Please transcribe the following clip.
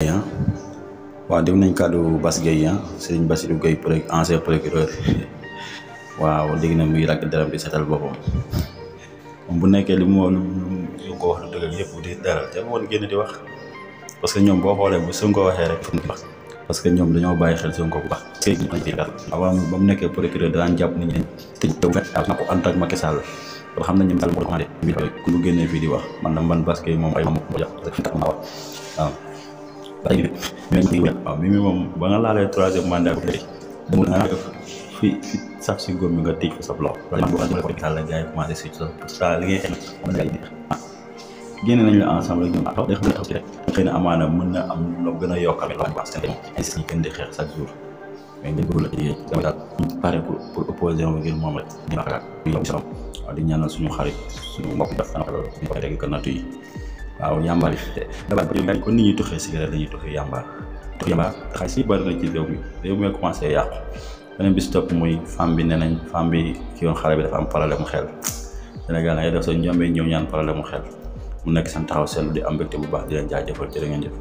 ah waaw dégg nañ kàddu Bass Gueye Serigne Bassirou Gueye ancien procureur waaw dégg na muy ràgg daram di setal boppam bu nekkee li mu ko wax lu dëgg yëpp di dara te woon génn di wax parce que ñoom boo xoolee bu Sonko waxee rek wax parce que ñoom dañoo bàyyi xel Sonko bu baax avant ba mu nekkee procureur daan jàpp nit ñi tëj na ko ànd ak Macky Sall kon xam nañ ne Sall moo commandé ku lu génnee fii di wax man Bass Gueye moom ay moom moo jàpp waaw waaw mi moom ba nga laalee troisième mandat bi léegi mu nga fi sax si góor mi nga tëj ko sa loxo man boo xam ne la gars yi commencé si sa li ngay génne nañ la ensemble rek ñoom day xam ne xëy na amaana mën na am loo gën a yokkal loo baax seen ñi gën di xeex chaque jour mais nga bëgg la ci dama daal pare pour opposer wu ngir moom rek ñu xalaat waaw di ñaanal suñu xarit suñu mbokk def ñu ko teg ko nattu yi waaw yàmbaar yi kon nit ñi tuxee cigarette dañuy tuxee yàmbaar xaalis yi bari na ci réew mi commencé yàqu beneen bis topp muy femme bi nee nañ femme bi ki yoon xale bi dafa am problème mu xel Sénégal na ngay def sa njombee ñëw ñaan problème mu xel mu nekk seen taxaw seetlu di am mbégte bu baax di leen jaajëfal jërë ngeen jëf